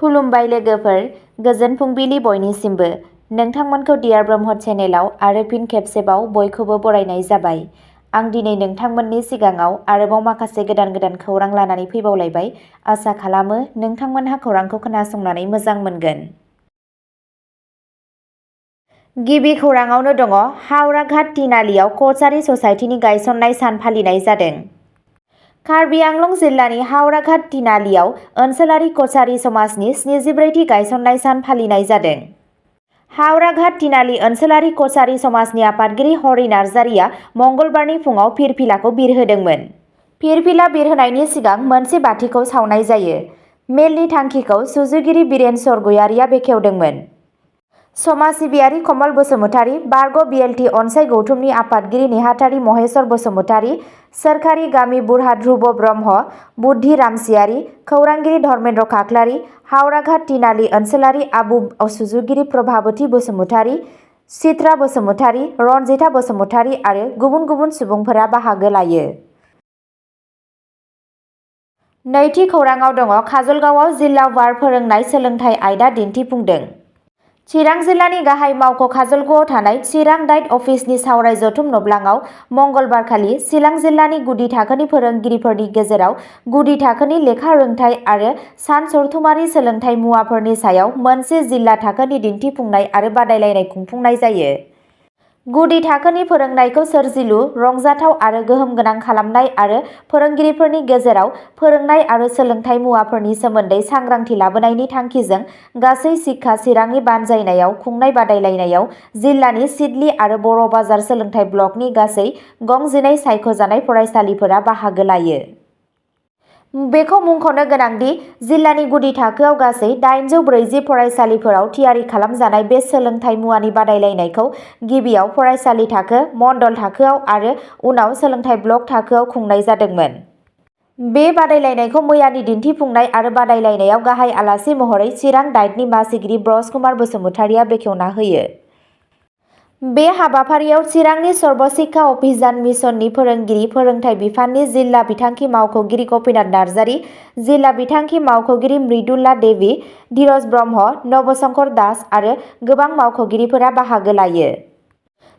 खुलुमबाय लोगोफोर, गोजोन फुंबिलि बयनिसिमबो। नोंथांमोनखौ डियार ब्रह्म चेनेलाव आरो फिन खेबसेबाव बयखौबो बरायनाय जाबाय। आं दिनै नोंथांमोननि सिगाङाव आरोबाव माखासे गोदान खौरां लानानै फैबावलायबाय। आसा खालामो नोंथांमोनहा खौरांखौ खोनासंनानै मोजां मोनगोन। गिबि खौराङावनो दङ हावराघाट तिनालियाव कचारी ससाइटिनि गायसननाय सान फालिनाय जादों। कार्बि आंलं जिल्लानि हावराघाट तिनालियाव ओनसोलारि कचारी समाजनि 74थि गायसननाय सान फालिनाय जादों। हावराघाट तिनालि ओनसोलारि कचारी समाजनि आफादगिरि हरि नार्जारिया मंगलबारनि फुङाव फिरफिलाखौ बिरहोदोंमोन। फिरफिला बिरहोनायनि सिगां मोनसे बाथिखौ सावनाय जायो। मेलनि थांखिखौ सुजुगिरि बिरेन सरगयारिया बेखेवदोंमोन। समाज सिबियारि कमल बसुमतारी, बारग' बिएलटि अनसाय गौथुमनि आफादगिरि नेहाथारि महेश्वर बसुमतारी, सोरखारि गामि बुरहा ध्रुब ब्रह्म, बुद्धि रामसियारि, खौरांगिरि धर्मेन्द्र खाख्लारि, हावराघाट तिनालि ओनसोलारि आबु सुजुगिरि प्रभाबती बसुमतारी, चित्रा बसुमतारी, रनजिता बसुमतारी आरो गुबुन सुबुंफोरा बाहागो लायो। नैथि खौराङाव दङ काजलगावआव जिल्लावार फोरोंनाय सोलोंथाइ आयदा दिन्थिफुंदों। चिरां जिल्लानि गाहाय मावख' काजलगावआव थानाय चिरां डाइट अफिसनि सावराय जथुम नब्लाङाव मंगलबारखालि चिरां जिल्लानि गुदि थाखोनि फोरोंगिरिफोरनि गेजेराव गुदि थाखोनि लेखा रोंथाइ आरो सानसरथुमारि सोलोंथाइ मुवाफोरनि सायाव मोनसे जिल्ला थाखोनि दिन्थिफुंनाय आरो बादायलायनाय खुंफुंनाय जायो। गुदि थाखोनि फोरोंनायखौ सोरजिलु, रंजाथाव आरो गोहोम गोनां खालामनाय आरो फोरोंगिरिफोरनि गेजेराव फोरोंनाय आरो सोलोंथाइ मुवाफोरनि सोमोन्दै सांग्रांथि लाबोनायनि थांखिजों गासै शिक्षा चिरांनि बानजायनायाव खुंनाय बादायलायनायाव जिल्लानि सिडली आरो बर' बाजार सोलोंथाइ ब्लकनि गासै गं 12 सायख'जानाय फरायसालिफोरा बाहागो लायो। बेखौ मुंख'नो गोनांदि जिल्लानि गुदि थाखोआव गासै 840 फरायसालिफोराव थियारि खालामजानाय बे सोलोंथाइ मुवानि बादायलायनायखौ गिबियाव फरायसालि थाखो, मण्डल थाखोआव आरो उनाव सोलोंथाइ ब्लक थाखोआव खुंनाय जादोंमोन। बे बादायलायनायखौ मैयानि दिन्थिफुंनाय आरो बादायलायनायाव गाहाय आलासि महरै चिरां डाइटनि मासिगिरि ब्रज कुमार बसुमतारिया बेखेवना होयो। बे हाबाफारियाव चिरांनि सर्व शिक्षा अभियान मिसननि फोरोंगिरि फोरोंथाइ बिफाननि जिल्ला बिथांखि मावख'गिरि गपिनाथ नार्जारि, जिल्ला बिथांखि मावख'गिरि मृदुला देवी, धीरज ब्रह्म, नबशंकर दास आरो गोबां मावख'गिरिफोरा बाहागो लायो।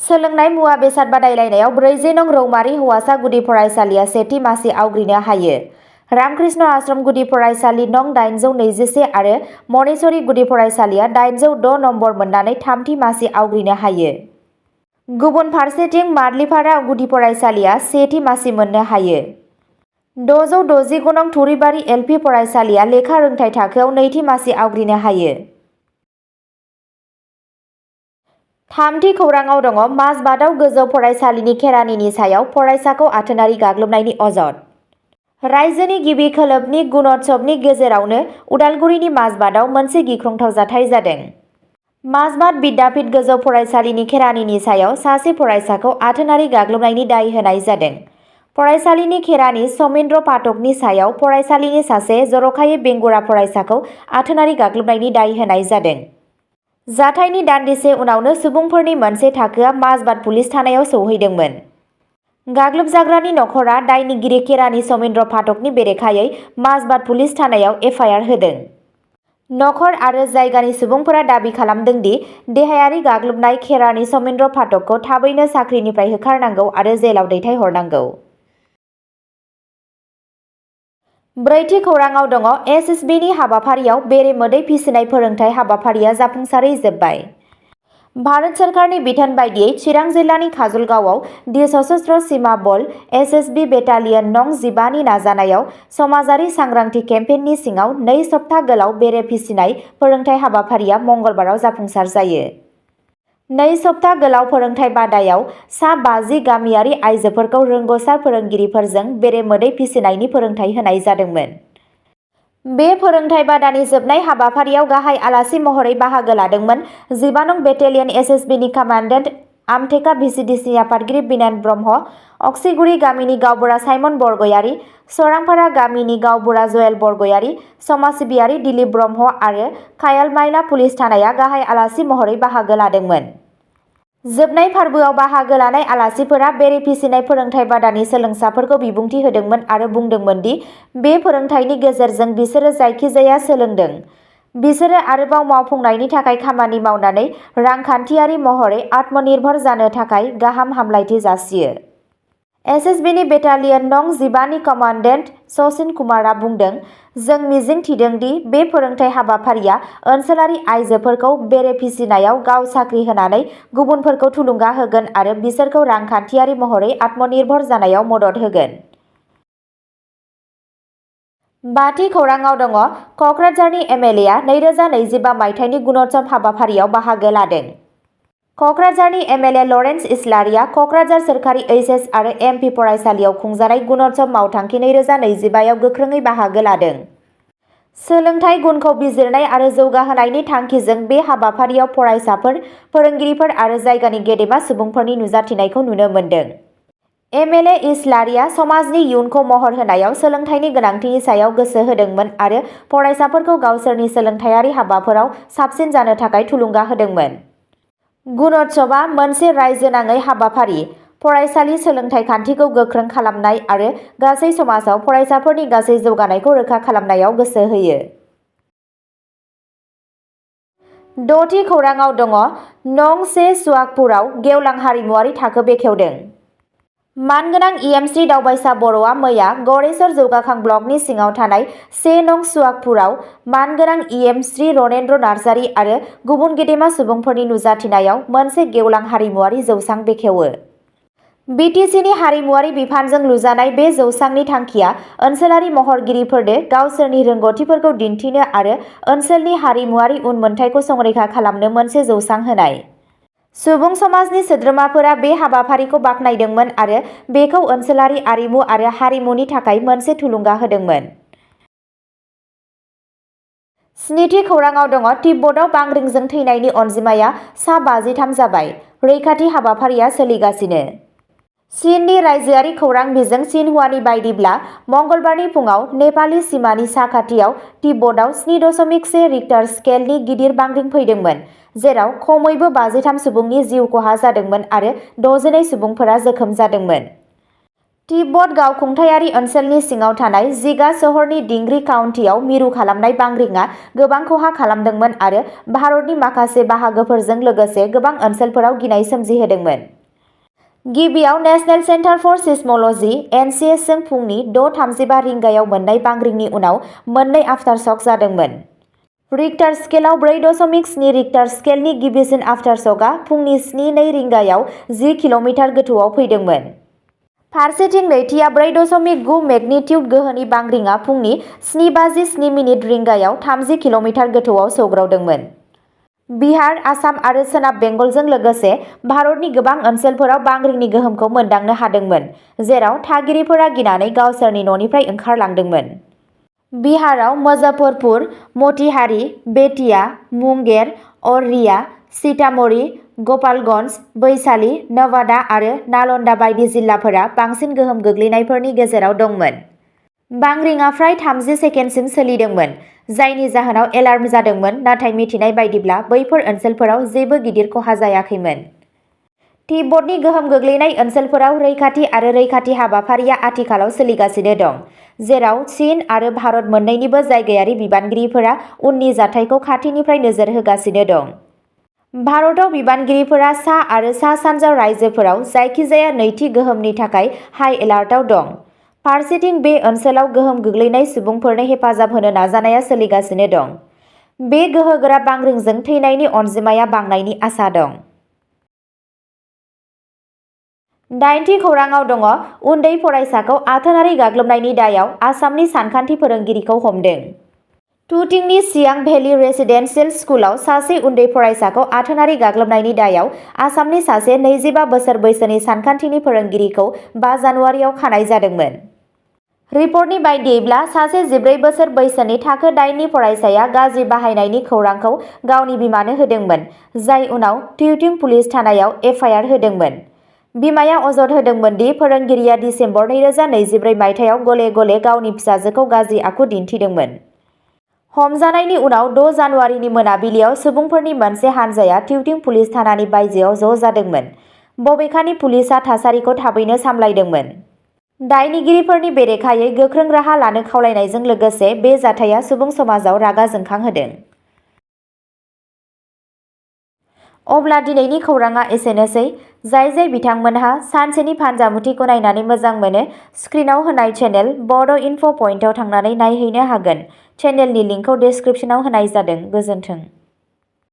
सोलोंनाय मुवा बेसाद बादायलायनायाव 4 नं रौमारि हौवासा गुदि फरायसालिया सेथि मासि आवग्रिनो हायो। रामकृष्ण आश्रम गुदि फरायसालि नं 821 आरो मनेश्वरी गुदि फरायसालिया 806 नम्बर मोननानै थामथि मासि आवग्रिनो हायो। गुबुन फारसेथिं मार्लिपारा गुदि फरायसालिया सेथि मासि मोननो हायो। 669 नं थुरिबारि एलपि फरायसालिया लेखा रोंथाइ थाखोआव नैथि मासि आवग्रिनो हायो। थामथि खौराङाव दङ माजबाटआव गोजौ फरायसालिनि खेरानिनि सायाव फरायसाखौ आथोनारि गाग्लोबनायनि अजद। रायजोनि गिबि खोलोबनि गुणोत्सवनि गेजेरावनो उदालगुरिनि माजबाटआव मोनसे गिख्रंथाव जाथाय जादों। माजबाट बिद्यापीठ गोजौ फरायसालिनि खेरानिनि सायाव सासे फरायसाखौ आथोनारि गाग्लोबनायनि दाय होनाय जादों। फरायसालिनि खेरानि सौमिन्द्र पाठकनि सायाव फरायसालिनि सासे जर'खायै बेंगुरा फरायसाखौ आथोनारि गाग्लोबनायनि दाय होनाय जादों। जाथायनि दान्दिसे उनावनो सुबुंफोरनि मोनसे थाखोआ माजबाट पुलिस थानायाव सौहैदोंमोन। गाग्लोबजाग्रानि नखरा दायनिगिरि खेरानि सौमिन्द्र पाठकनि बेरेखायै माजबाट पुलिस थानायाव एफआइआर होदों। नखर आरो जायगानि सुबुंफोरा दाबि खालामदों दि देहायारि गाग्लोबनाय खेरानि सौमिन्द्र पाठकखौ थाबैनो साख्रिनिफ्राय होखारनांगौ आरो जेलाव दैथायहरनांगौ। ब्रैथि खौराङाव दङ एसएसबिनि हाबाफारियाव बेरे मोदै फिसिनाय फोरोंथाय हाबाफारिया जाफुंसारै जोब्बाय। भारत सोरखारनि बिथोन बायदियै चिरां जिल्लानि काजलगावआव दि सशस्त्र सीमा बल एसएसबि बेटालियन नं 15 नि नाजानायाव समाजारि सांग्रांथि केम्पेइननि सिङाव 2 सप्ता गोलाव बेरे फिसिनाय फोरोंथाय हाबाफारिया मंगलबाराव जाफुंसार जायो। 2 सप्ता गोलाव फोरोंथाय बादायाव सा 50 गामियारि आइजोफोरखौ रोंग'सार फोरोंगिरिफोरजों बेरे मोदै फिसिनायनि फोरोंथाय होनाय जादोंमोन। बे फोरोंथाय बादानि जोबनाय हाबाफारियाव गाहाय आलासि महरै बाहागो लादोंमोन 15 नं बेटेलियन एसएसबिनि कामान्डेन्ट आमटेका भिसिडिसिनि आफादगिरि बिनान ब्रह्म, अक्सिगुरि गामिनि गावबुरा साइमन बरगयारि, सोरांपारा गामिनि गावबुरा जयेल बरगयारि, समाज सिबियारि दिलीप ब्रह्म आरो खायालमायला पुलिस थानाया गाहाय आलासि महरै बाहागो लादोंमोन। जोबनाय फोरबोआव बाहागो लानाय आलासिफोरा बेरे फिसिनाय फोरोंथाय बादानि सोलोंसाफोरखौ बिबुंथि होदोंमोन आरो बुंदोंमोन दि बे फोरोंथायनि गेजेरजों बिसोरो जायखिजाया सोलोंदों। बिसोरो आरोबाव मावफुंनायनि थाखाय खामानि मावनानै रांखान्थियारि महरै आत्मनिर्भर जानो थाखाय गाहाम हामलायथि जासियो। एसएसबिनि बेटालियन नं 15नि कमान्डेन्ट सचिन कुमारआ बुंदों, जों मिजिं थिदों दि बे फोरोंथाय हाबाफारिया ओनसोलारि आइजोफोरखौ बेरे फिसिनायाव गाव साख्रि होनानै गुबुनफोरखौ थुलुंगा होगोन आरो बिसोरखौ रांखान्थियारि महरै आत्मनिर्भर जानायाव मदद होगोन। बाथि खौराङाव दङ, कक्राझारनि एमएलएआ 2025 मायथाइनि गुणोत्सव हाबाफारियाव बाहागो लादों। कक्राझारनि एमएलए लरेन्स इस्लारिया कक्राझार सोरखारि एइचएस आरो एमपि फरायसालियाव खुंजानाय गुणोत्सव मावथांखि 2025 आव गोख्रोङै बाहागो लादों। सोलोंथाइ गुनखौ बिजिरनाय आरो जौगाहोनायनि थांखिजों बे हाबाफारियाव फरायसाफोर, फोरोंगिरिफोर आरो जायगानि गेदेमा सुबुंफोरनि नुजाथिनायखौ नुनो मोन्दों। एमएलए इस्लारिया समाजनि इयुनखौ महर होनायाव सोलोंथाइनि गोनांथिनि सायाव गोसो होदोंमोन आरो फरायसाफोरखौ गावसोरनि सोलोंथायारि हाबाफोराव साबसिन जानो थाखाय थुलुंगा होदोंमोन। गुणोत्सवआ मोनसे रायजोनाङै हाबाफारि, फरायसालि सोलोंथाइ खान्थिखौ गोख्रों खालामनाय आरो गासै समाजाव फरायसाफोरनि गासै जौगानायखौ रोखा खालामनायाव गोसो होयो। 6थि खौराङाव दङ, नं 1 सुवागपुराव गेवलां हारिमुआरि थाखो बेखेवदों। मानगोनां इएमश्री दावबायसा बर'आ मैया गरेस्वर जौगाखां ब्लकनि सिङाव थानाय 1 नं सुवागपुराव मानगोनां इएमश्री रनेन्द्र नार्जारी आरो गुबुन गेदेमा सुबुंफोरनि नुजाथिनायाव मोनसे गेवलां हारिमुआरि जौसां बेखेवो। बिटिसिनि हारिमुआरि बिफानजों लुजानाय बे जौसांनि थांखिया ओनसोलारि महरगिरिफोरनो गावसोरनि रोंग'थिफोरखौ दिन्थिनो आरो ओनसोलनि हारिमुआरि उनमोनथाइखौ संरैखा खालामनो मोनसे जौसां होनाय। सुबुं समाजनि सोद्रोमाफोरा बे हाबाफारिखौ बाख्नायदोंमोन आरो बेखौ ओनसोलारि आरिमु आरो हारिमुनि थाखाय मोनसे थुलुंगा होदोंमोन। 7थि खौराङाव दङ, तिब्बताव बांग्रिंजों थैनायनि अनजिमाया सा 53 जाबाय, रैखाथि हाबाफारिया सोलिगासिनो। चीननि रायजोआरि खौरां बिजों सिनहुआनि बायदिब्ला मंगलबारनि फुङाव नेपालि सिमानि साखाथियाव तिब्बताव 7.1 रिक्टार स्केलनि गिदिर बांग्रिं फैदोंमोन, जेराव खमैबो 53 सुबुंनि जिउ खहा जादोंमोन आरो 62 सुबुंफोरा जोखोम जादोंमोन। तिब्बत गावखुंथायारि ओनसोलनि सिङाव थानाय जिगा सोहोरनि दिंग्री काउन्टिआव मिरु खालामनाय बांग्रिंआ गोबां खहा खालामदोंमोन आरो भारतनि माखासे बाहागोफोरजों लोगोसे गोबां ओनसोलफोराव गिनाय सोमजिहोदोंमोन। गिबियाव नेशनेल सेन्टार फर सिस्मोलजी (एनसीएस) जों फुंनि 6:35 रिंगायाव मोननाय बांग्रिंनि उनाव मोननै आफटारशक जादोंमोन। रिक्टार स्केलाव 4.7 रिक्टार स्केलनि गिबिसिन आफटारशकआ फुंनि 7:02 रिंगायाव 10 किल'मिटार गोथौआव फैदोंमोन। फारसेथिं नैथिआ 4.9 मेगनिट्युड गोहोनि बांग्रिंआ फुंनि 7:57 रिंगायाव 30 किल'मिटार गोथौआव सौग्रावदोंमोन। बिहार, आसाम आरो सोनाब बेंगलजों लोगोसे भारतनि गोबां ओनसोलफोराव बांग्रिंनि गोहोमखौ मोनदांनो हादोंमोन, जेराव थागिरिफोरा गिनानै गावसोरनि न'निफ्राय ओंखारलांदोंमोन। बिहाराव मुजफ्फरपुर, मोतिहारी, बेतिया, मुंगेर, औरैया, सीतामढ़ी, गोपालगंज, वैशाली, नवादा आरो नालन्दा बायदि जिल्लाफोरा बांसिन गोहोम गोग्लैनायफोरनि गेजेराव दंमोन। बांग्रिंआ फ्राय 30 सेकेन्डसिम सोलिदोंमोन, जायनि जाहोनाव एलार्म जादोंमोन, नाथाय मिथिनाय बायदिब्ला बैफोर ओनसोलफोराव जेबो गिदिर खहा जायाखैमोन। तिब्बतनि गोहोम गोग्लैनाय ओनसोलफोराव रैखाथि आरो रैखाथि हाबाफारिया आथिखालाव सोलिगासिनो दं, जेराव चीन आरो भारत मोन्नैनिबो जायगायारि बिबानगिरिफोरा उननि जाथायखौ खाथिनिफ्राय नोजोर होगासिनो दं। भारताव बिबानगिरिफोरा सा आरो सा-सानजा रायजोफोराव जायखिजाया नैथि गोहोमनि थाखाय हाइ एलार्टआव दं। फारसेथिं बे ओनसोलाव गोहोम गोग्लैनाय सुबुंफोरनो हेफाजाब होनो नाजानाया सोलिगासिनो दं। बे गोहोगोरा बांग्रिंजों थैनायनि अनजिमाया बांनायनि आसा दं। 8थि खौराङाव दङ, उन्दै फरायसाखौ आथोनारि गाग्लोबनायनि दायाव आसामनि सानखान्थि फोरोंगिरिखौ हमदों। टुटिंनि सियां भेलि रेसिडेन्सियेल स्कुलाव सासे उन्दै फरायसाखौ आथोनारि गाग्लोबनायनि दायाव आसामनि सासे 25 बोसोर बैसोनि सानखान्थिनि फोरोंगिरिखौ 5 जानुवारियाव खानाय जादोंमोन। रिपर्टनि बायदियैब्ला सासे 14 बोसोर बैसोनि थाखो 8 नि फरायसाया गाज्रि बाहायनायनि खौरांखौ गावनि बिमानो होदोंमोन, जाय उनाव टुटिं पुलिस थानायाव एफआइआर होदोंमोन। बिमाया अजद होदोंमोन दि फोरोंगिरिया दिसेम्बर 2024 मायथाइयाव गले-गले गावनि फिसाजोखौ गाज्रि आखु दिन्थिदोंमोन। हमजानायनि उनाव 6 जानुवारिनि मोनाबिलियाव सुबुंफोरनि मोनसे हानजाया टुटिं पुलिस थानानि बायजोआव ज' जादोंमोन, बबेखानि पुलिसआ थासारिखौ थाबैनो सामलायदोंमोन। दायनिगिरिफोरनि बेरेखायै गोख्रों राहा लानो खावलायनायजों लोगोसे बे जाथाया सुबुं समाजाव रागा जोंखांहोदों। अब्ला दिनैनि खौराङा एसेनोसै। जाय बिथांमोनहा सानसेनि फानजामुथिखौ नायनानै मोजां मोनो, स्क्रिनाव होनाय चेनेल बड' इनफ' पइन्टआव थांनानै नायहैनो हागोन। चेनेलनि लिंकखौ डिस्क्रिप्शनाव होनाय जादों। गोजोन्थों।